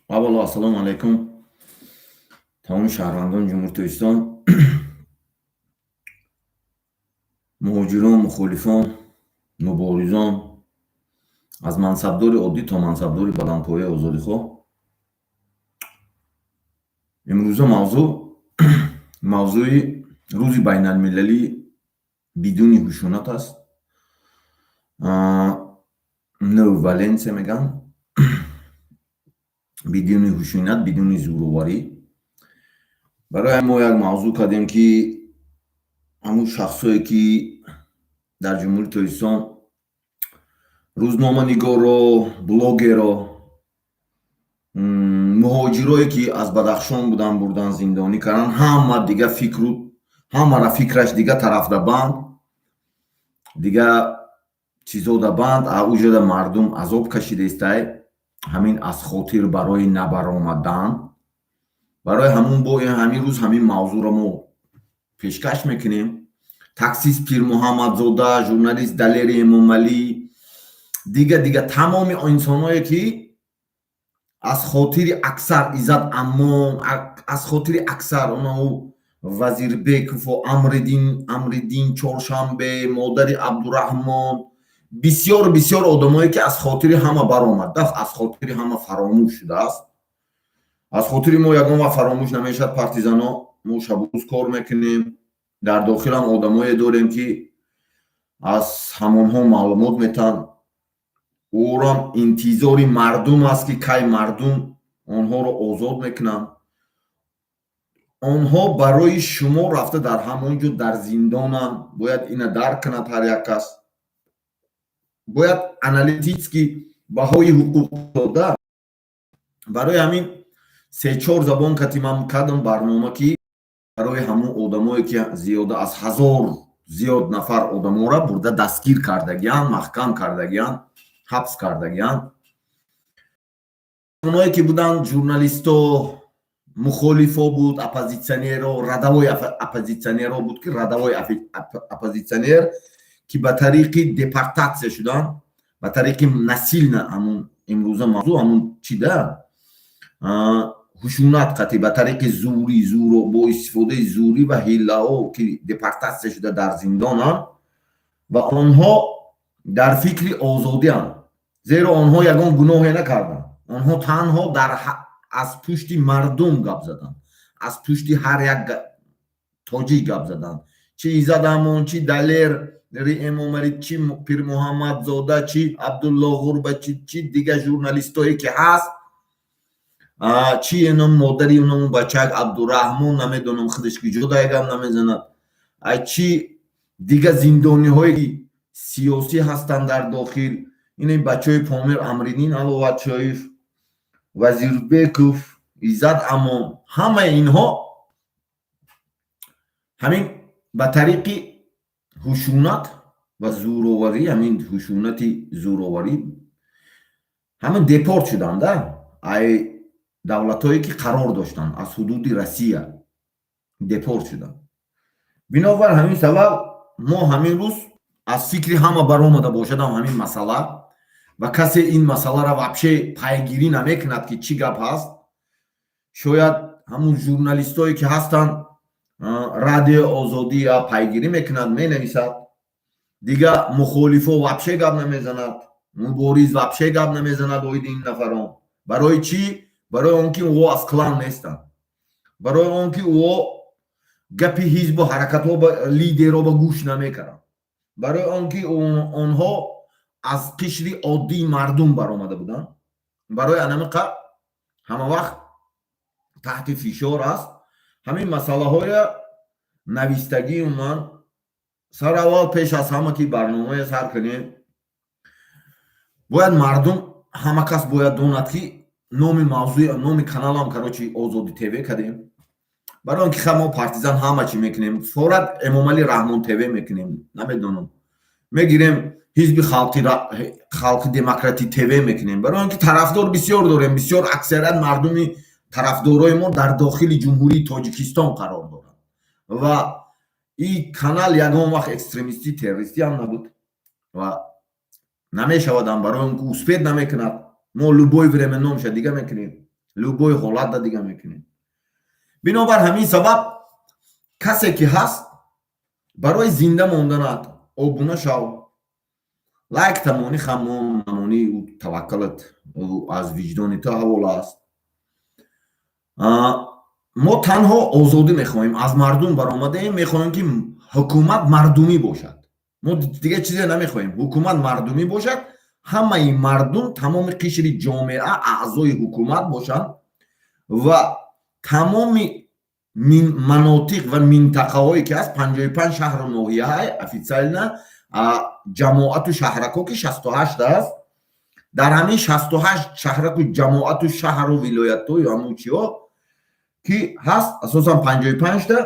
Аввало, ассалому алайкум, тамоми шаҳрвандони Ҷумҳури Тоҷикистон, муҳоҷирон, мухолифон, муборизон, аз мансабдори оддӣ то мансабдори баландпояи озодихоҳ. Имрӯза мавзӯъ мавзӯи Рӯзи байналмилалии бидуни хушунат аст. No violence мегӯянд, бидуни хушунат, бидуни зӯроварӣ. Барои мо як мавзӯъ кардем, ки ҳамун шахсое, ки дар Ҷумҳурии Тоҷикистон рӯзноманигоро, блогеро, муҳоҷирое, ки аз Бадахшон буданд, бурдан зиндонӣ карданд, ҳама дига фикру ҳамара фикраш дига тарафда банд, дига чизода банд, уҷода мардум азоб кашидаистай. Ҳамин аз хотир барои набаромадан, барои ҳамун бо ҳамин рӯз ҳамин мавзӯъро мо пешкаш мекунем. Таксист Пирмуҳаммадзода, журналист Далери Эмомалӣ, дига дига тамоми инсонҳое, ки аз хотири аксар Иззат Амон, аз хотири аксар онау Вазирбекову Амридин, Амридин Чоршанбе, модари Абдураҳмон, бисёр бисёр одамое, ки аз хотири ҳама баромадааст, аз хотири ҳама фаромӯш шудааст. Аз хотири мо ягон вақт фаромӯш намешавад. Партизано мо шабурӯз кор мекунем. Дар дохилам одамое дорем, ки аз ҳамонҳо маълумот метаҳанд. Ӯрам интизори мардум аст, ки кай мардум онҳоро озод мекунанд. Онҳо барои шумо рафта дар ҳамон ҷо дар зиндонанд. Бояд ина дарк кунад ҳар як кас, бояд аналитически баҳои ҳуқуқ дода. Барои ҳамин се-чор забон кати ман кардам барнома, ки барои ҳамон одамое, ки зиёда аз 1000 зиёд нафар одаморо бурда дастгир кардагианд, маҳкам кардагианд, ҳабс кардагианд, оное ки буданд журналисто, мухолифо буд, оппозитсионеро, рядовой оппозитсионеро буд, ки рядовой оппозитсионер, ки ба тариқи депортатсия шуданд, ба тариқи насильно. Ҳамун имрӯза мавзӯъ ҳамун чида, хушунат қатӣ, ба тариқи зӯрӣ, зӯро, бо истифодаи зӯрӣ ва ҳиллаҳо, ки депортатсия шуда дар зиндонанд ва онҳо дар фикри озодианд, зеро онҳо ягон гуноҳе накарданд. Онҳо танҳо дар аз пушти мардум гап заданд, аз пушти ҳар як тоҷик гап заданд, чи Иззат Амон, чи Далери Эмомалӣ, чи Пирмуҳаммадзода, чи Абдулло Ғурба, чи дига журналистое, ки ҳаст, чи ино модари уно бачак Абдураҳмон, намедонам, худаш куҷо дайгам намезанад, чи дига зиндониҳои сиёсӣ ҳастанд дар дохил. Ин бачаҳои Помир, Амриддин Аловатшоев, Вазирбеков, Иззат Амон, ҳамаи инҳо ҳамин ба тариқи хушунат ва зӯроварӣ, ҳамин хушунати зӯроварӣ, ҳамин депорт шуданда ай давлатҳое, ки қарор доштанд, аз ҳудуди Россия депорт шуданд. Бинобар ҳамин сабаб мо ҳамин рӯз аз фикри ҳама баромада бошадам ҳамин масъала ва касе ин масъаларо вообще пайгирӣ намекунад, ки чӣ гап ҳаст. Шояд ҳамун журналистое, ки ҳастанд, Радио Озодӣ пайгирӣ мекунад, менависад, дига мухолифо вообще гап намезанад, Мубориз вообще гап намезанад оиди ин нафарон. Барои чӣ? Барои он ки ӯ аз клан нестанд, барои он ки ӯ гапи ҳизбу ҳаракатҳо, лидерро ба гӯш намекарданд, барои он ки онҳо аз қишри оддии мардум баромада буданд. Барои анамиқа ҳама вақт таҳти фишор аст. Ҳамин масъалаҳоя навистагии ман сараввал, пеш аз ҳама ки барномая сар кунем, бояд мардум, ҳама кас бояд донад, ки номи мавзӯи, номи каналам, короче, Озодӣ ТВ кардем, барои он ки ха мо партизан ҳама чӣ мекунем, форат Эмомалӣ Раҳмон ТВ мекунем, намедонам, мегирем, Ҳизби Халқи Демократӣ ТВ мекунем, барои он ки тарафдор бисёр дорем. Бисёр аксарият мардуми тарафдорои мо дар дохили Ҷумҳурии Тоҷикистон қарор доранд ва ин канал ягон вақт экстремистӣ, террористӣ ҳам набуд ва намешавадам, барои он ки успеть намекунад. Мо любое время номша дига мекунем. Любой ҳолатда дига мекунем. Бинобар ҳамин сабаб, касе ки ҳаст, барои зинда монданат обуна шав, лайк тамонӣ, хамон намонӣ, таваккалат аз виҷдони ту ҳавола аст. Мо танҳо озодӣ мехоҳем, аз мардум баромадаем, мехоҳем, ки ҳукумат мардумӣ бошад. Мо дигар чизе намехоҳем. Ҳукумат мардумӣ бошад, ҳамаи мардум, тамоми қишри ҷомеа аъзои ҳукумат бошанд ва тамоми манотиқ ва минтақаҳое ки ҳаст, 55 шаҳру ноҳияҳай официально, ҷамоату шаҳракҳо ки 68 аст, дар ҳамин 68 шаҳраку ҷамоату шаҳру вилоятҳо ё ҳамун чиҳо ки ҳаст, асосан 55-та,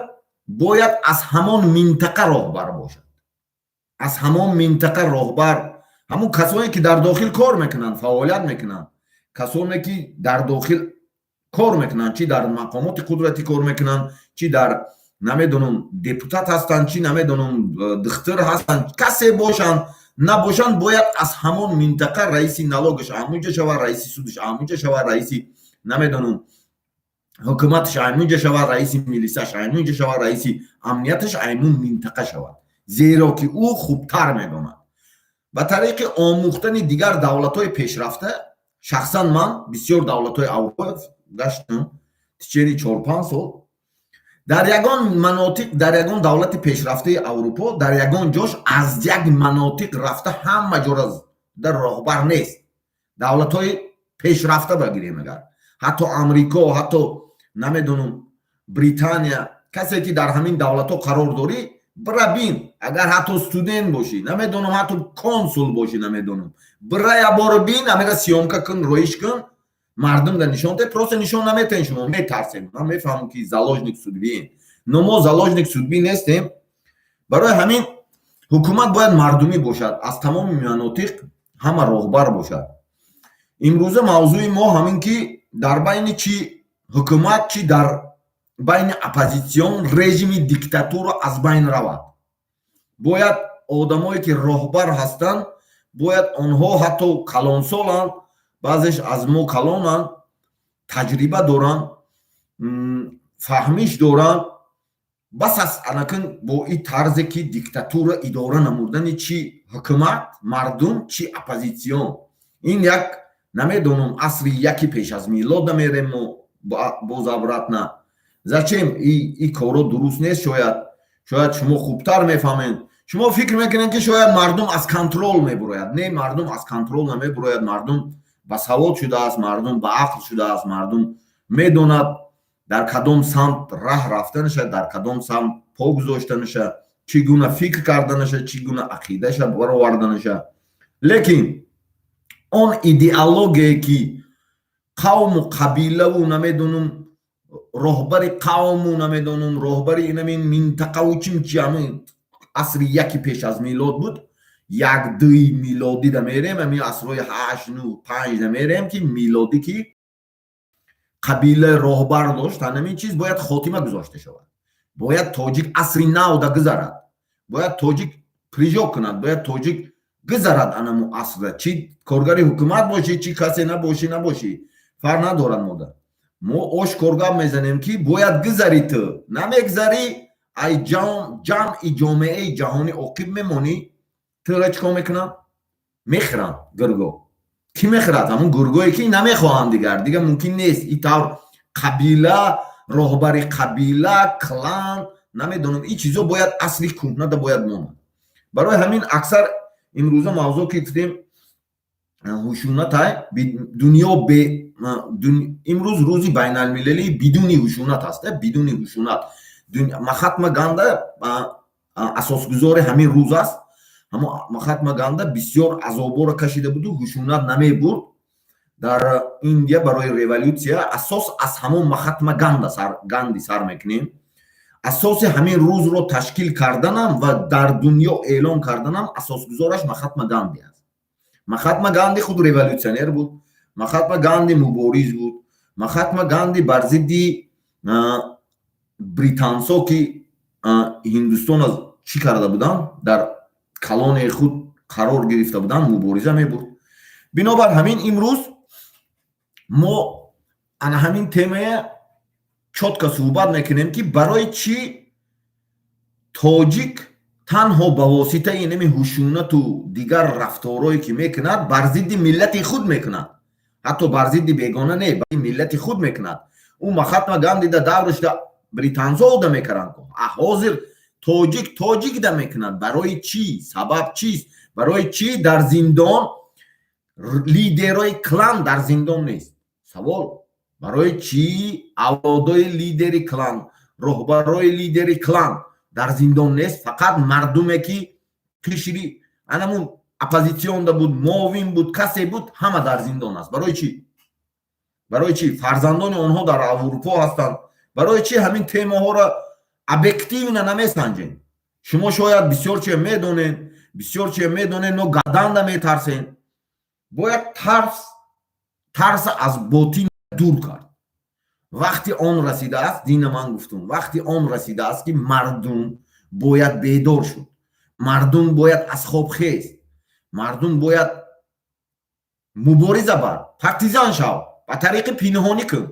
бояд аз ҳамон минтақа роҳбар бошад. Аз ҳамон минтақа роҳбар, ҳамон касоне ки дар дохил кор мекунанд, фаъолият мекунанд, касоне ки дар дохил кор мекунанд, чӣ дар мақомоти қудратӣ кор мекунанд, чӣ дар, намедонам, депутат ҳастанд, чӣ, намедонам, духтур ҳастанд, касе бошанд, набошанд, бояд аз ҳамон минтақа раиси налогаш ҳамунҷа шавад, раиси судаш ҳамунҷа шавад, раиси, намедонам, ҳукуматаш ҳамунҷа шавад, раиси милисаш ҳамунҷа шавад, раиси амнияташ ҳамун минтақа шавад, зеро ки ӯ хубтар медонад. Ба тариқи омӯхтани дигар давлатҳои пешрафта, шахсан ман бисёр давлатҳои Аврупо гаштам течение 4-5 сол. Дар ягон манотиқ, дар ягон давлати пешрафтаи Аврупо, дар ягон ҷош аз як манотиқ рафта ҳама ҷора дар роҳбар нест. Давлатҳои пешрафта багирем агар, ҳатто Амрико, ҳатто, намедонам, Британия, касе ки дар ҳамин давлатҳо қарор дорӣ, бира бин. Агар ҳатто студент бошӣ, намедонам, ҳатто консул бошӣ, намедонам, бира як бор бин, амира съёмка кун, роиш кун, мардум да нишон те. Просто нишон наметаҳем, шумо метарсем. Ман мефаҳмам, ки заложник судьбы, но мо заложник судьбы нестем. Барои ҳамин ҳукумат бояд мардумӣ бошад, аз тамоми манотиқ ҳама роҳбар бошад. Имрӯза мавзӯи мо ҳамин, ки дар байни чӣ ҳукумат, чӣ дар байни оппозитсион режими диктатура аз байн равад. Бояд одамое ки роҳбар ҳастанд, бояд онҳо ҳатто калонсоланд, баъзеш аз мо калонанд, таҷриба доранд, фаҳмиш доранд. Бас аст анакун бо ин тарзе ки диктатура идора намудани, чӣ ҳукумат, мардум, чӣ оппозитсион. Ин як, намедонам, асри яки пеш аз милод намерем мо боз обратно. Зачем и корро? Дуруст нест. Шояд шумо хубтар мефаҳмед. Шумо фикр мекунед, ки шояд мардум аз контроль мебурояд. Не, мардум аз контроль намебурояд. Мардум басавод шудааст, мардум ба ақл шудааст, мардум медонад дар кадом самт раҳ рафтанаша, дар кадом самт по гузоштанаша, чӣ гуна фикр карданаша, чӣ гуна ақидаша бароварданаша. Лекин он идеологие, ки қавму қабилаву, намедонам, роҳбари қавму, намедонам, роҳбари инамин минтақаву чимчи, ҳамин асри яки пеш аз милод буд, як дуи милодӣ да мерем, ҳамин асрҳои ҳашт, ну, панҷ да мерем, ки милодӣ, ки қабила роҳбар дошт, ҳамин чиз бояд хотима гузошта шавад. Бояд тоҷик асри нав да гузарад, бояд тоҷик прыжок кунад, бояд тоҷик гузарад анаму асра. Чӣ коргари ҳукумат бошӣ, чӣ касе набошӣ, фарқ надорад. Мода мо ошкор гап мезанем, ки бояд гузарӣ. Ту намегзарӣ, ай ҷамъи ҷомеаи ҷаҳонӣ оқиб мемонӣ. Тура чӣ кор мекунанд? Мехӯранд гурго. Кӣ мехӯрад? Ҳамун гургое ки намехоҳанд дигар. Дигар мумкин нест ин тавр қабила, роҳбари қабила, клан, намедонам, ин чизо бояд асри кӯҳнада бояд монад. Барои ҳамин аксар имрӯза мавзӯъ ки гуфтем, ҳушунатай дунё бе. Имрӯз рӯзи байналмилалии бидуни ҳушунат аст, бидуни ҳушунат. Махатма Ганда асосгузори ҳамин рӯз аст. Ҳамо Махатма Ганда бисёр азоборо кашида буду ҳушунат намебурд. Дар Индия барои революсия асос аз ҳамон Махатма Ганда сар, Ганди сар мекунем. Асоси ҳамин рӯзро ташкил карданам ва дар дунё эълон карданам асосгузораш Махатма Ганди аст. Махатма Ганди худ революционер буд, Махатма Ганди мубориз буд. Махатма Ганди бар зидди британсо, ки Ҳиндустон аз чӣ карда буданд, дар колонияи худ қарор гирифта буданд, мубориза мебурд. Бинобар ҳамин имрӯз мо Ана ҳамин темая чётко суҳбат мекунем, ки барои чӣ тоҷик танҳо ба воситаи инами ҳушунату дигар рафторое, ки мекунад, бар зидди миллати худ мекунад, ҳатто бар зидди бегона не, миллати худ мекунад. Ӯ Махатма Гандида даврашда британзо ода мекарданд, а ҳозир тоҷик тоҷикда мекунад. Барои чӣ? Сабаб чист? Барои чӣ дар зиндон лидерои клан дар зиндон нест? Савол: барои чӣ авлодои лидери клан, роҳбарои лидери клан дар зиндон нест? Фақат мардуме, ки қишри анамун оппозитсионда буд, муовин буд, касе буд, ҳама дар зиндон аст. Барои чӣ? Барои чӣ фарзандони онҳо дар Аврупо ҳастанд? Барои чӣ ҳамин темаҳоро объективно намесанҷем? Шумо шояд бисёр чия медонед, бисёр чия медонед, но гаданда метарсен. Бояд тарса аз ботин дур кард. Вақти он расидааст, дина ман гуфтум, вақти он расидааст, ки мардум бояд бедор шуд, мардум бояд аз хоб хест, мардум бояд мубориза бар, партизан шав, ба тариқи пинҳонӣ кун,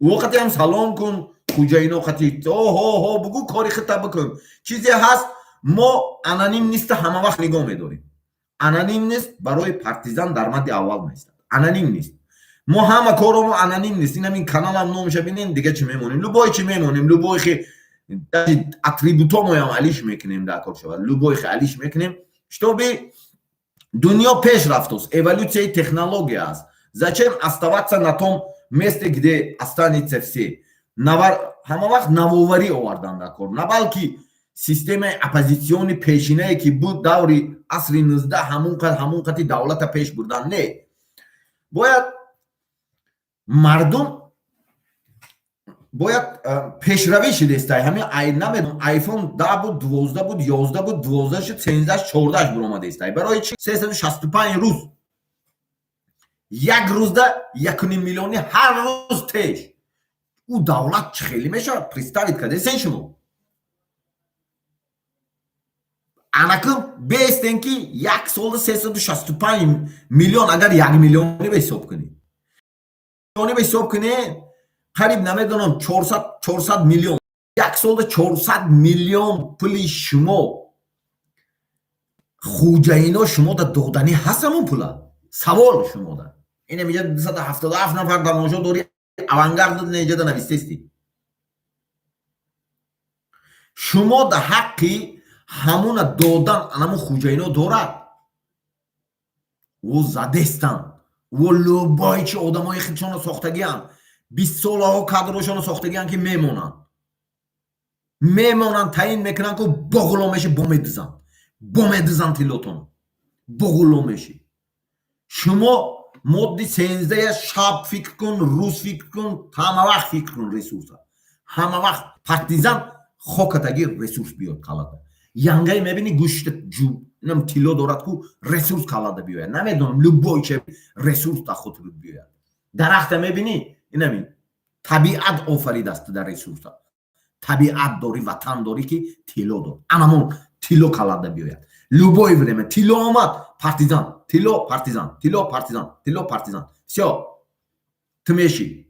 вақте ҳам салом кун, хуҷаино қати оҳо бугӯ, кори хита бикун. Чизе ҳаст, мо анонимность а ҳама вақт нигоҳ медорем. Анонимность барои партизан дар мадди аввал меистад. Анонимность, мо ҳама коромо анонимность. Ин ҳамин каналам номша бинем, дига чӣ мемонем, любой чӣ мемонем, любой хи атрибутомоям алиш мекунем, дар кор шавад, любой хи алиш мекунем, чтобы дунё пеш рафтост, эволюсияи технология аст. Зачем оставаться на том месте, где останется все? Ҳама вақт навоварӣ овардан дар кор, на балки системаи оппозитсиони пешинае, ки буд даври асри 19, ҳамун қати давлата пеш бурдан. Не, бояд мардум бояд пешравӣ шидестай. Ҳамин, намедонам, айфон 10 буд, 12 буд, 11 буд, 12 шуд, 13, 14 буромадестай. Барои чи 365 рӯз як рӯзда 1,5 миллиони ҳар рӯз теш? Ӯ давлат чӣ хеле мешавад? Представить кардесен шумо? Анакун бестен, ки як солда 365 миллион, агар 1 миллиони ба ҳисоб кунӣ, ба ҳисоб кунӣ, қариб, намедонам, 400 миллион. Як солда 400 миллион пули шумо хуҷаино шумода доданӣ ҳаст ҳамон пула? Савол шумода. Инам иҷа 277 нафар тамошо дорӣ, авангард неҷада навистести. Шумо да ҳаққи ҳамуна додан анамун хуҷаино дорад? Ӯ задестанд, ӯ любой чи одамои худшонро сохтагианд, 20 солаҳо кадрошонро сохтагианд, ки мемонанд, мемонанд, таъин мекунанд, ку боғуло меши, бо медизанд, бо медизанд тиллотон, боғуло меши. Шумо модди сенздая шаб фикр кун, рӯз фикр кун, ҳама вақт фикр кун. Ресурса ҳама вақт партизан хокатаги ресурс биёд калада. Янгай мебини, гӯшта инам тилло дорад ку, ресурс калада биёяд, намедонам, любой че ресурс да хотирут биёяд. Дарахта мебини, инами табиат офаридааст дар ресурса. Табиат дорӣ, ватан дорӣ, ки тилло дор, анамон тилло калада биёяд. Любое время тилло омад, партизан, тилло, партизан, тилло, партизан, тилло, партизан, всё, ту мешӣ.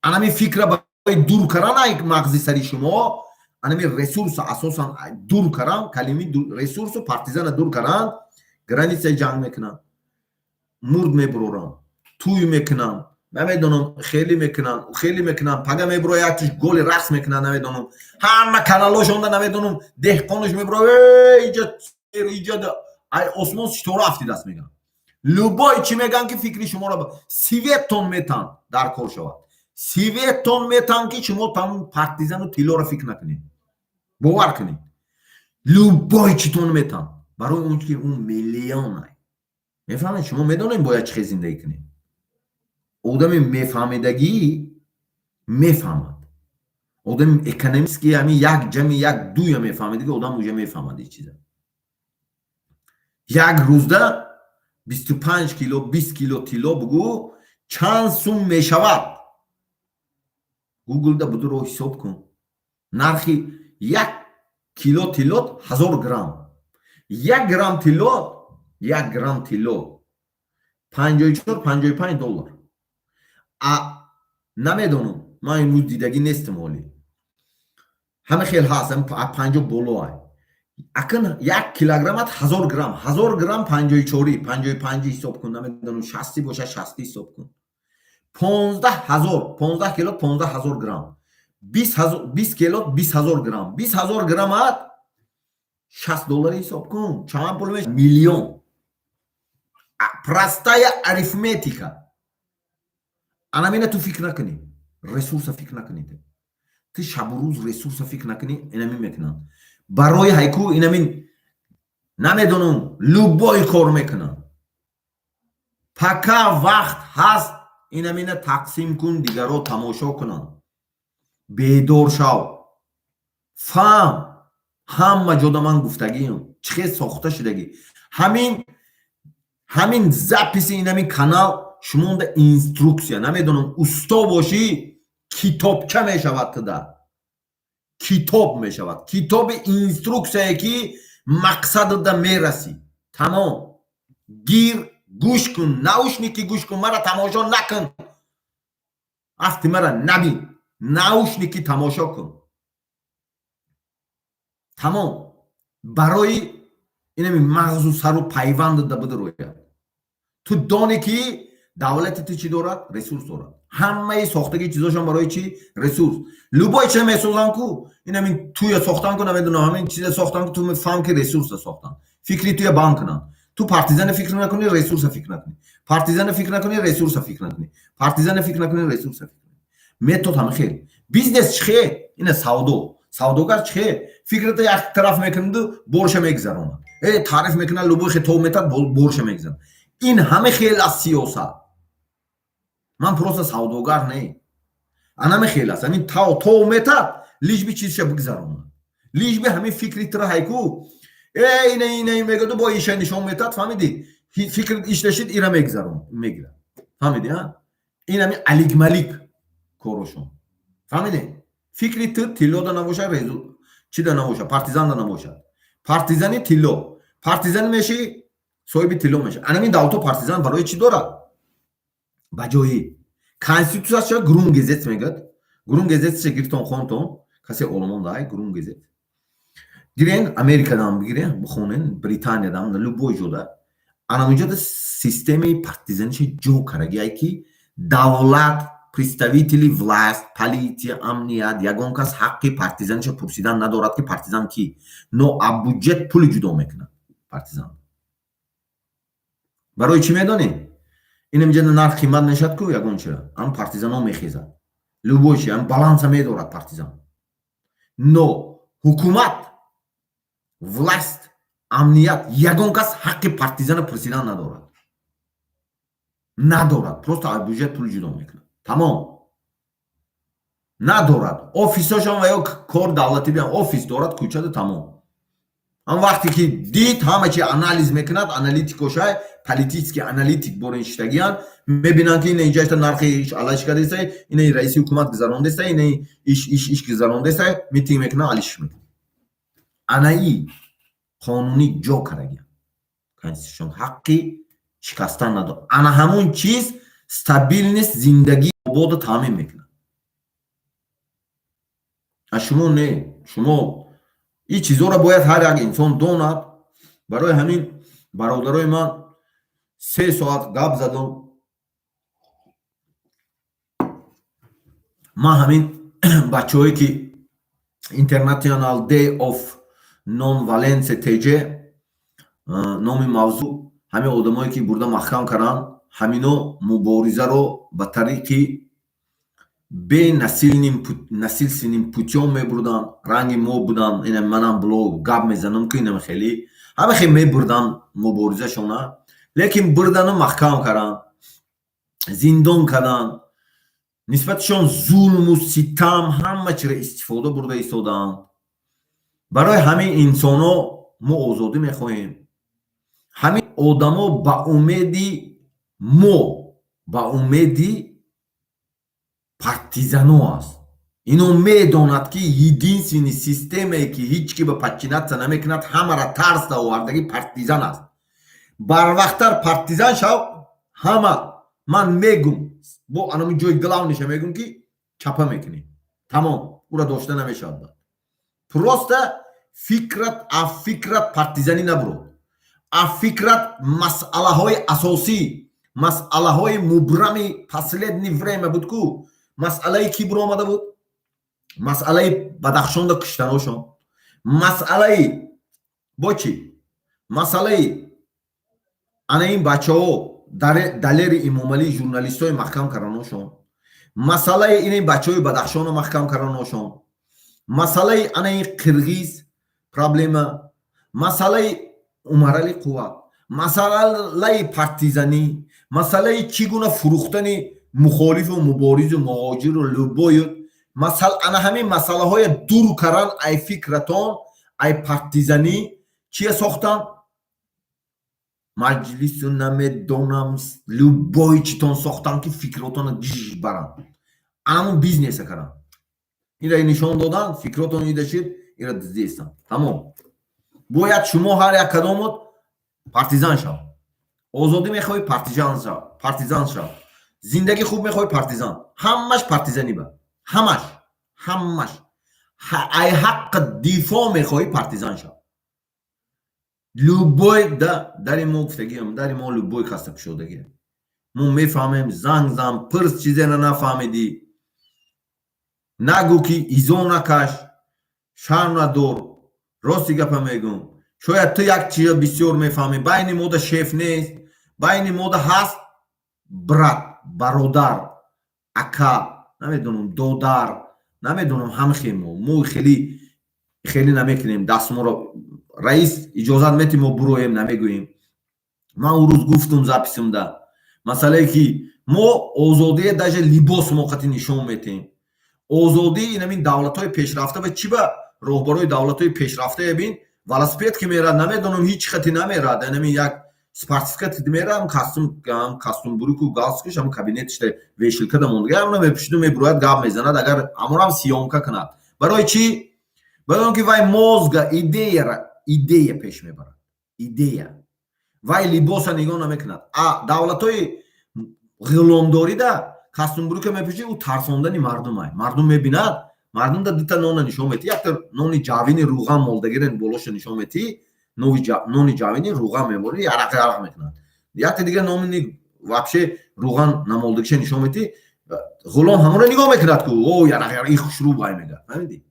Анами фикра барои дур кардан ай мағзи сари шумо, анами ресурса асосан дур каран, калими ресурсу партизана дур каран, границаи ҷанг мекунанд, мурд мебуроранд, тӯй мекунанд, намедонам, хеле мекунанд, хеле мекунанд, пага мебуро, яктиш голи рақс мекунанд, намедонам, ҳама каналошонда, намедонам, деҳқонаш мебуро, иҷа иҷа ай осмон ситора афтидааст мегӯянд, любой чӣ мегӯянд, ки фикри шуморо светон метан дар кор шавад, светон метан, ки шумо тамом партизану тиллоро фикр накунед. Бовар кунед, любой читон метан, барои он ки ӯ миллион мефаҳмед. Шумо медонед, бояд чӣ хел зиндагӣ кунед. Одами мефаҳмидагӣ мефаҳмад, одами экономист, ки ҳамин як ҷами як дуя мефаҳмидагӣ, одам уже мефаҳмад ин чиза. Як рӯзда 25 кило, 20 кило тилло бугӯ, чанд сум мешавад? Гуглда будуро ҳисоб кун. Нархи 1 кило тилло 1000 грамм, 1 грамм тилло, 1 грамм тилло 54, 55 доллар. А. Намедонам, ман имрӯз дидагӣ нестам. Ҳолӣ ҳама хел ҳаст, 50 боло ай. Акн 1 килограммат 1000 грамм, 1000 грамм 54-и, 55-и ҳисоб кун, намедонам, 60-и бошад, 60-и ҳисоб кун. 15 000, 15 кило 15 000 грамм, 20 кило 20 000 грамм, 20 000 граммат 60 доллар ҳисоб кун, чанд пул мешавад? Миллион. Простая арифметика. Анамина ту фикр накунӣ, ресурса фикр накунӣ, ту шабу рӯз ресурса фикр накунӣ. Инамин мекунанд барои ҳайку, инамин намедонам, любой кор мекунанд. Пока вақт ҳаст, инамина тақсим кун, дигаро тамошо кунанд. Бедор шав, фаҳм. Ҳама ҷода ман гуфтагиам, чӣ хел сохта шудагӣ. Ҳамин записи инамин канал шумонда инструксия. Намедонам, усто бошӣ, китобча мешавад, туда китоб мешавад, китоби инструксияе, ки мақсадада мерасӣ. Тамом. Гир, гӯш кун, наушники гӯш кун, мара тамошо накун, афти мара набин, наушники тамошо кун. Тамом. Барои инами мағзу сару пайвандада бидирояд. Ту донӣ, ки давлати ту чӣ дорад, ресурс дорад. Ҳамаи сохтагии чизошон барои чӣ? Ресурс. Любой чиз месозан ку, инамин туя сохтан ку, намедонам, ҳамин чиза сохтан ку, ту фаҳм, ки ресурса сохтан, фикри туя банд кунанд. Ту партизана фикр накунӣ, ресурса фикр накунӣ, партизана фикр накунӣ, ресурса фикр накунӣ, партизана фикр накунӣ, ресурса фикр накунӣ. Метод ҳама хел. Бизнес чӣ хел? Ина савдо. Савдогар чӣ хел? Фикрата як тараф мекунаду борша мегузаронад, таъриф мекунад, любой хитоб метад, борша мегузарад. Ин ҳама хел аз сиёсат. Ман просто савдогар не, анаме хел аст. Ҳамин тов метад, лишь бы чизша бигзаронад, лишь бы ҳамин фикри тира ҳайку ина ина мегӯду, бо иша нишон метад. Фаҳмидӣ? Фикр ишташид, ира мегузарон, мегирад. Фаҳмидӣ? Ин ҳамин аликмалик корошон. Фаҳмидӣ? Фикри ту тиллода набошад, резу чида набошад, партизанда набошад. Партизани тилло, партизан мешӣ, соҳиби тилло меша. Анамин давлато партизан барои чӣ дорад? Ба ҷои конститутсияша Grundgesetz мегӯяд. Grundgesetz ша гирифтон, хонтон. Касе олмон дай Grundgesetz гирен, Америкадам бигирен, бихонен, Британиядам, любой ҷода. Анамунҷода системаи партизаниша ҷо карагиай, ки давлат, представители власть, полиция, амният, ягон кас ҳаққи партизаниша пурсидан надорад, ки партизан ки. Но а бюджет пули ҷудо мекунад партизан. Барои чӣ медонӣ? Инамиҷа нарх қимат мешавад ку ягон чира, ам партизанҳо мехезад, любой чи ам баланса медорад партизан. Но ҳукумат, власть, амният, ягон кас ҳаққи партизана пурсидан надорад, надорад. Просто аз бюджет пул ҷудо мекунад, тамом. Надорад офисошон ва ё кор давлатӣ биям, офис дорад кӯчада, тамом. Ам вақте ки дид, ҳама чи анализ мекунад, аналитикошай, политический аналитик борин шиштагиян, мебинанд, ки ина инҷашта нархи алаш кардеста, ина раиси ҳукумат гузарондеста, ина иш иш иш гузарондеста, митинг мекунад, алиш мекунад. Анаи қонунӣ ҷо карагиян, конститутсион ҳаққи шикастан надорад. Ана ҳамун чиз стабильность, зиндагии обода таъмин мекунад. А шумо не, шумо ин чизҳоро бояд ҳар як инсон донад. Барои ҳамин, бародарои ман, 3 соат гап задам. Ман ҳамин бачаҳое, ки International Day of Non-Violence TJ номи мавзӯъ, ҳамин одамое, ки бурда маҳкам карданд, ҳамино муборизаро ба тариқи бенасильственным путём мебурданд. Ранги мо буданд. Ина манам блог гап мезанам, ки инам хеле ҳама хел мебурданд муборизашона, лекин бурдану маҳкам карданд, зиндон карданд, нисбатишон зулму ситам, ҳама чиро истифода бурда истодаанд. Барои ҳамин инсонҳо мо озодӣ мехоҳем. Ҳамин одамо ба умеди мо, ба умеди партизано аст. Ино медонад, ки единственный системае, ки ҳеҷ ки ба подчиняться намекунад, ҳамара тарс овардагӣ партизан аст. Барвақттар партизан шав, ҳама Ман мегум, бо анами ҷои главный ша мегум, ки чапа мекунӣ, тамом, ура дошта намешавад. Бад просто фикрат, а фикрат партизанӣ набурод, а фикрат масъалаҳои асосӣ, масъалаҳои мубрами последний время буд ку. Масъалаи ки буромада буд? Масъалаи Бадахшонда куштаношон, масъалаи бо чӣ, масъалаи ана ин бачаҳо, Далери Имомалӣ, журналистҳои маҳкам карданошон, масъалаи ин бачаҳои Бадахшоно маҳкам карданошон, масъалаи ана ин қирғиз проблема, масъалаи Умарали Қувват, масъалаи партизанӣ, масъалаи чӣ гуна фурӯхтани мухолифу муборизу муҳоҷиру любой ю ана ҳамин масъалаҳоя дур кардан ай фикратон, ай партизанӣ чия сохтан, маҷлису намедонам, любой читон сохтан, ки фикротона ҷиж баранд, анамун бизнеса кардан. Ира нишон додан, фикротон ида шид, ира дуздиестан, тамом. Бояд шумо ҳар як кадомот партизан шав. Озодӣ мехоҳӣ, партизан шав, партизан шав. Зиндагӣ хуб мехоҳӣ, партизан. Ҳамаш партизанӣ ба, ҳамаш, ҳамаш. Ай ҳаққи дифоъ мехоҳӣ, партизан шав. Любой да дари мо гуфтагиам, дари мо любой хаста кушодагия. Мо мефаҳмем, занг зан, пирс, чизеро нафаҳмидӣ нагӯ, ки изо накаш, шарм надор. Рости гапа мегӯм, шояд ту як чиза бисёр мефаҳмӣ. Байни мода шеф нест, байни мода ҳаст брат, бародар, ака, намедонам, додар, намедонам, ҳамхе. Мо хеле хеле намекунем дастморо. Раис иҷозат метӣ, мо буроем, намегӯем. Ман он рӯз гуфтум запись умда, масъалае ки мо озодие, даже либос мо қати нишон метиҳем озодӣ. Инамин давлатҳои пешрафта ба чӣ, ба роҳбарои давлатҳои пешрафтае бин, велосипед ки мерад, намедонам, ҳеҷ хати намерад, инамин як спортивка мерам, костюм брюк у галстук аш, ҳам кабинетишта вешалка да мондага, ҳамна мепӯшиду мебурояд, гап мезанад. Агар ҳамонам съёмка кунад, барои чӣ? Барои он ки вай мозг а, идеяра, идея пеш мебарад, идея. Вай либоса нигоҳ намекунад. А давлатҳои ғуломдорида костюм брюк а мепӯши, ӯ тарсондани мардумай. Мардум мебинад, мардум да дута нона нишон метӣ: якта нони ҷавини рӯған молдагирен болоша нишон метӣ, нони ҷавини рӯған меморӣ, ярақ ярақ мекунад. Якта дига номини вообще рӯған намолдагиша нишон метӣ, ғулом ҳамонро нигоҳ мекунад ку, о, ярақ ярақ, и хушрӯ вай мега, фаҳмидӣ?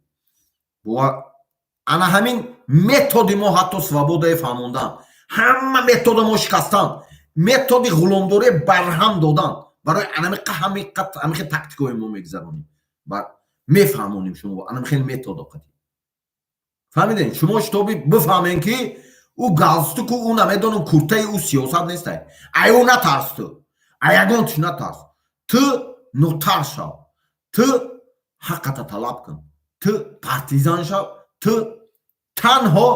Ана ҳамин метод и мо, ҳатто свобода е фаҳмондан, ҳама метод а мо шикастан, метод и ғуломдорие барҳам додан. Барои анамихе тактикаҳои мо мегузаронем, мефаҳмонем шумо анами хеле метод о қатӣ. Фаҳмидем шумо, шитоби бифаҳмем, ки ӯ галстук у, ӯ намедонам, куртаи ӯ сиёсат нестай. Ай ӯ натарс, ту ай ягон тиш натарс, ту нотарс шав, ту ҳаққата талаб кун, ту партизан шав. Ту танҳо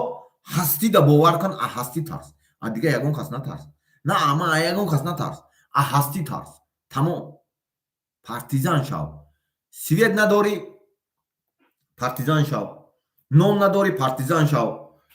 ҳастида бовар кун, а ҳастӣ тарс, а дига ягон кас натарс. На, ама а ягон кас натарс, а ҳастӣ тарс, тамом. Партизан шав. Свет надорӣ, партизан шав. Нон надорӣ, партизан шав.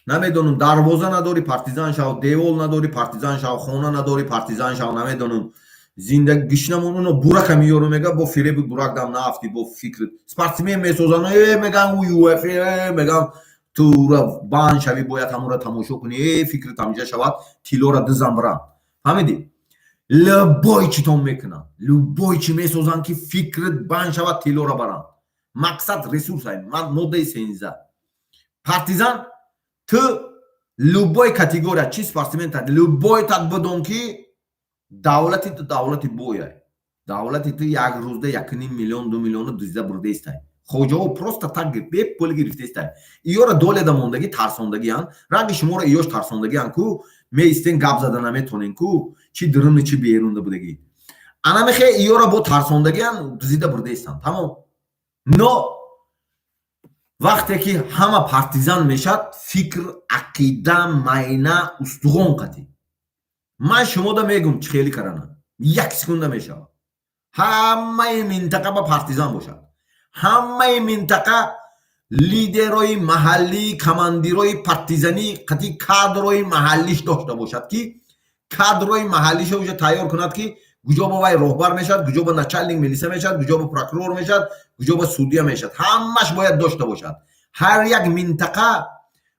Намедонам, дарвоза надорӣ, партизан шав. Девол надорӣ, партизан шав. Хона надорӣ, партизан шав. Намедонам, зинда гишнамон уно бурака миёру, мега, бо фиреби бурак дам наафтӣ, бо фикр спортсмен месозан, меган, УФ меган, тура банд шавӣ, бояд ҳамонро тамошо кунӣ, фикрит ҳамҷа шавад, тиллора дизам бирам, фаҳмидӣ? Любой читон мекунанд, любой чи месозанд, ки фикрит банд шавад, тиллора баранд. Мақсад ресурс ай, моддаи сенза. Партизан ту любой категория, чи спортсмен, любой тат бидон, ки давлати ту давлати бояй. Давлати ту як рӯзда 1,5 миллион, 2 миллиону дузда бурдаистай. Хоҷаҳо просто так бепул гирифтаистай. Иёра доледа мондагӣ, тарсондагиан. Ранги шуморо иёш тарсондагиан ку, меистен, гап зада наметонен ку, чи дуруни, чи берунда будагӣ. Ана мехе иёра бо тарсондагиан, дузида бурдаистанд, тамом. Но вақте ки ҳама партизан мешад, фикр, ақида, майна, устуғон қатӣ, ман шумода мегум, чӣ хелӣ карана, як секунда мешавад. Ҳамаи минтақа ба партизан бошад, ҳамаи минтақа лидерои маҳаллӣ, командирои партизанӣ қатӣ, кадрои маҳаллиш дошта бошад, ки кадрои маҳаллиша уже тайёр кунад, ки Куҷо ба вай роҳбар мешавад, куҷо ба начальник милиса мешавад, куҷо ба прокурор мешавад, куҷо ба судья мешавад, ҳамаш бояд дошта бошад. Ҳар як минтақа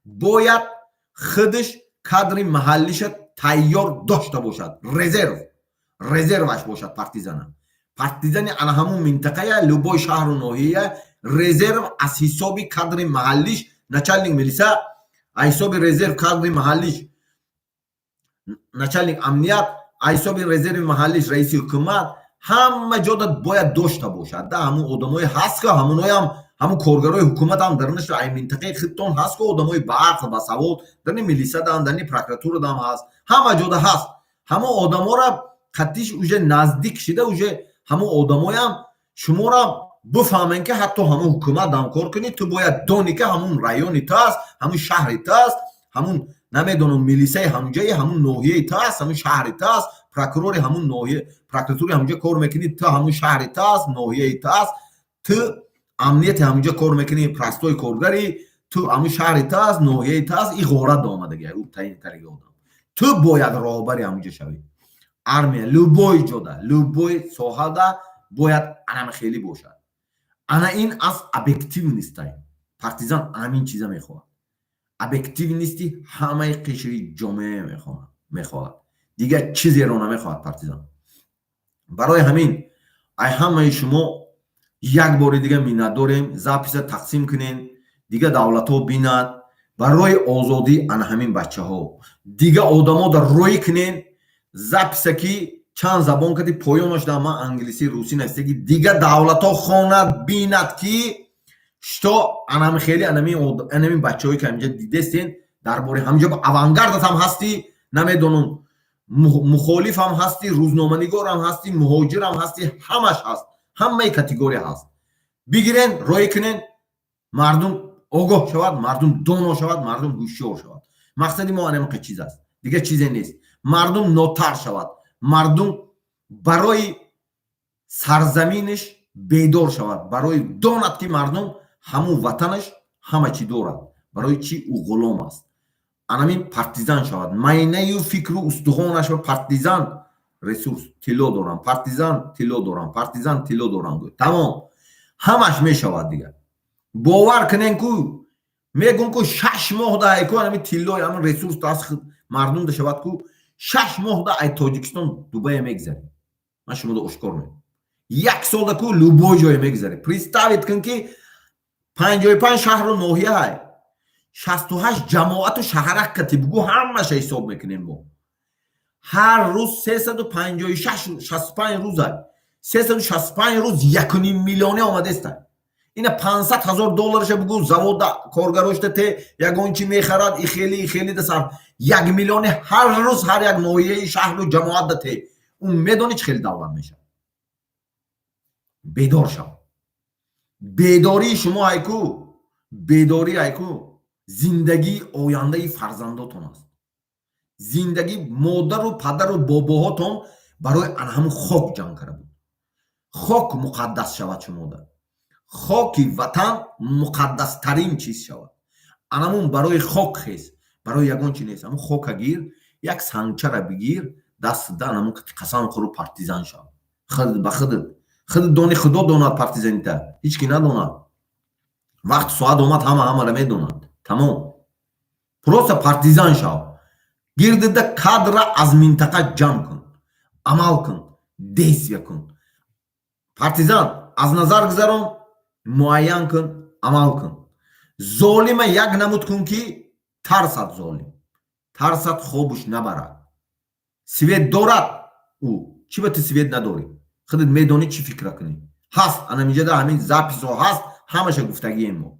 бояд худаш кадри маҳаллиша тайёр дошта бошад, резерваш бошад. Партизана, партизани ана ҳамун минтақая, любой шаҳру ноҳия резерв аз ҳисоби кадри маҳаллиш начальник милиса, аз ҳисоби резерв кадри маҳаллиш начальник амният, аз ҳисоби резерви маҳаллиш раиси ҳукумат. Ҳама ҷода бояд дошта бошад да. Ҳамун одамое ҳаст, ки ҳамуноям, ҳамун коргарои ҳукуматам дарунаш ай минтақаи худтон ҳаст, ки одамои баақл, басавод дарни милисадаам, дарни прокуратурадаам ҳаст, ҳама ҷода ҳаст. Ҳамон одамора қатиш уже наздик шида, уже ҳамон одамоям шуморо бифаҳмем, ки ҳатто ҳамон ҳукумат дам кор кунӣ, ту бояд донӣ, ки ҳамун райони ту аст, ҳамун шаҳри ту аст, ҳамун, намедонам, милисаи ҳамҷаи ҳамун ноҳияи ту аст, ҳамун шаҳри ту аст, прокурори ҳамун ноҳия, прокуратураи ҳамунҷа кор мекунӣ ту, ҳамун шаҳри ту аст, ноҳияи ту аст, ту амнияти ҳамунҷа кор мекунӣ, простой коргари ту, ҳамун шаҳри ту аст, ноҳияи ту аст. И ғорат омадаги ӯ таъин кардаги одам, ту бояд роҳбари ҳамунҷа шавӣ. Армия любой ҷода, любой соҳада бояд анама хелӣ бошад. Ана ин аз объективность ай. Партизан ҳамин чиза мехоҳад, объективность и ҳамаи қишри ҷомеа мехоҳад, дигар чизеро намехоҳад партизан. Барои ҳамин ай ҳамаи шумо як бори дига миннатдорем. Запись а тақсим кунен, дига давлатҳо бинад. Барои озодӣ ана ҳамин бачаҳо, дига одамо дар рӯй кунен запись а, ки чанд забон кади поёнаш да ман англисӣ, русӣ нависта, ки дига давлатҳо хонад, бинад, ки что анами хеле анамин бачаҳое ки ҳаминҷа дидестен, дар бораи ҳаминҷа авангардат ҳам ҳастӣ, намедонам, мухолифам ҳастӣ, рӯзноманигорам ҳастӣ, муҳоҷирам ҳастӣ, ҳамаш ҳаст, ҳамаи категория ҳаст. Бигирен, роӣ кунен, мардум огоҳ шавад, мардум доно шавад, мардум ҳушёр шавад. Мақсади мо анамиқа чиз аст, дигар чизе нест. Мардум нотар шавад, мардум барои сарзаминаш бедор шавад, барои донад, ки мардум ҳамун ватанаш ҳама чӣ дорад, барои чӣ ӯ ғулом аст. Анамин партизан шавад майнаю фикру устухонаш. Партизан ресурс тилло дорам, партизан тилло дорам, партизан тилло дорам, тамом, ҳамаш мешавад дигар. Бовар кунен, ку мегӯм, ку 6 моҳ да айку ами тиллои, ами ресурс даст мардум да шавад, ку 6 моҳ да ай Тоҷикистон Дубая мегзарем. Ман шумода ошкор мегӯм, як солда ку любой ҷое мегзарем. Представить кун, ки 55 шаҳру ноҳияҳай, 68 ҷамоату шаҳрак кати бугӯ, ҳамаша ҳисоб мекунем мо. Ҳар рӯз 356, 65 рӯза, 365 рӯз 1,5 миллионе омадеста. Ина 500 000 доллараша бугӯ, завода коргарошта те ягон чи мехарад, и хели, и хели да сар 1 миллионе ҳар рӯз ҳар як ноҳияи шаҳру ҷамоат да те. Ӯ медонӣ, чӣ хеле давлат мешавад? Бедор шав. Бедории шумо айку, бедорӣ айку зиндагии ояндаи фарзандотон аст. Зиндагӣ модару падару бобоҳотон барои ана ҳамун хок ҷанг карда буд. Хок муқаддас шавад шумода, хоки ватан муқаддастарин чиз шавад. Анамун барои хок хез, барои ягон чи нест. Ҳамун хока гир, як сангчара бигир дастда, анамун қасам хӯру партизан шав. Ба худат худ дони, Худо донад партизанита, ҳеҷ ки надонад. Вақт соат омад, ҳама ҳамара медонад. Тамом, просто партизан шав, гирдида кадра аз минтақа ҷамъ кун, амал кун, действия кун. Партизан аз назар гузарон, муайян кун, амал кун. Золима як намуд кун, ки тарсад золим, тарсад, хобуш набарад. Свет дорад ӯ, чӣ ба ту свет надорӣ? Худат медонӣ, чӣ фикра кунӣ. Ҳаст анамиҷада ҳамин запись ҳо ҳаст, ҳамаша гуфтагием мо.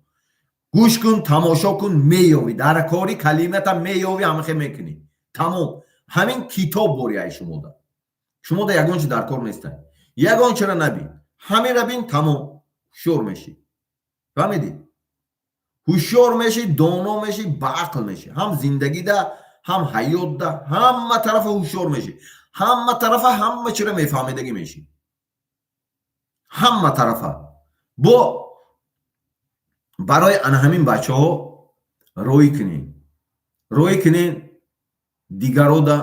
Гӯш кун, тамошо кун, меёвӣ дар кори калимата, меёвӣ, ҳамахе мекунӣ. Тамом, ҳамин китоб бори ай шумода. Шумода ягон чи дар кор нестай, ягон чира набин, ҳаминра бин, тамом, ҳушёр мешӣ. Фаҳмидӣ? Ҳушёр мешӣ, доно мешӣ, баақл мешӣ, ҳам зиндагида, ҳам ҳаётда, ҳама тарафа ҳушёр мешӣ, ҳама тарафа ҳама чира мефаҳмидагӣ мешӣ, ҳама тарафа. Бо барои ана ҳамин бачаҳо рӯй кунем, рӯй кунем дигарода.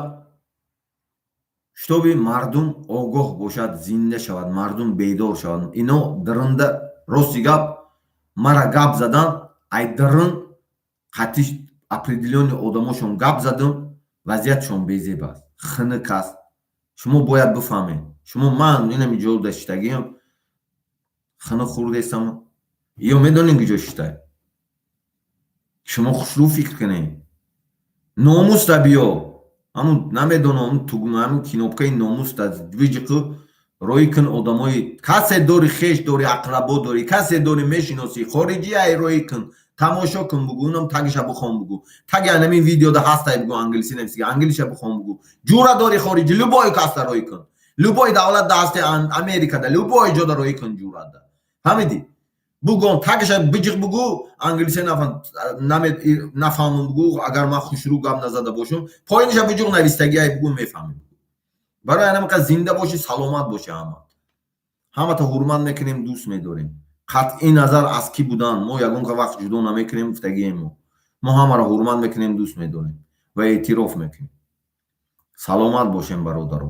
Чтобы мардум огоҳ бошад, зинда шавад, мардум бедор шавад. Ино дарунда, рости гап, мара гап задан, ай дарун қатиш определённый одамошон гап задам, вазъиятшон безеб аст, хунук аст. Шумо бояд бифаҳмед. Шумо ман инами ҷо даштагиам, хунук хӯрдестам, ё медонем, ки ҷо шиштай. Шумо хушрӯ фикр кунед. Номуста биё, ҳамун намедонам, ҳамун тугма, ҳамун кнопкаи номуста виҷиқу роӣ кун. Одамои касе дори, хеш дори, ақрабо дорӣ, касе дори, мешиносӣ, хориҷи, ай роӣ кун, тамошо кун, бугӯ, унам тагиша бихон, бугӯ, таги анамин видеода ҳастай, бугӯ, англисӣ нависига, англиша бихон, бугӯ. Ҷура дори хориҷи, любой каста роӣ кун, любой давлат да ҳасти, Америкада, любой ҷода роӣ кун, ҷурада, фаҳмидӣ? Бугон, тагиша биҷиқ, бугӯ, англисе нафаҳмам, бугӯ. Агар ман хушрӯ гап назада бошам, поиниша биҷуқ, навистагиай, бугӯ, мефаҳмӣ. Барои анамақа зинда бошӣ, саломат бошӣ. Ҳама ҳамата ҳурмат мекунем, дӯст медорем. Қатъи назар аз кӣ будан, мо ягон вақт ҷудо намекунем, гуфтагием. Мо ҳамаро ҳурмат мекунем, дӯст медорем ва эътироф мекунем. Саломат бошем, бародаро.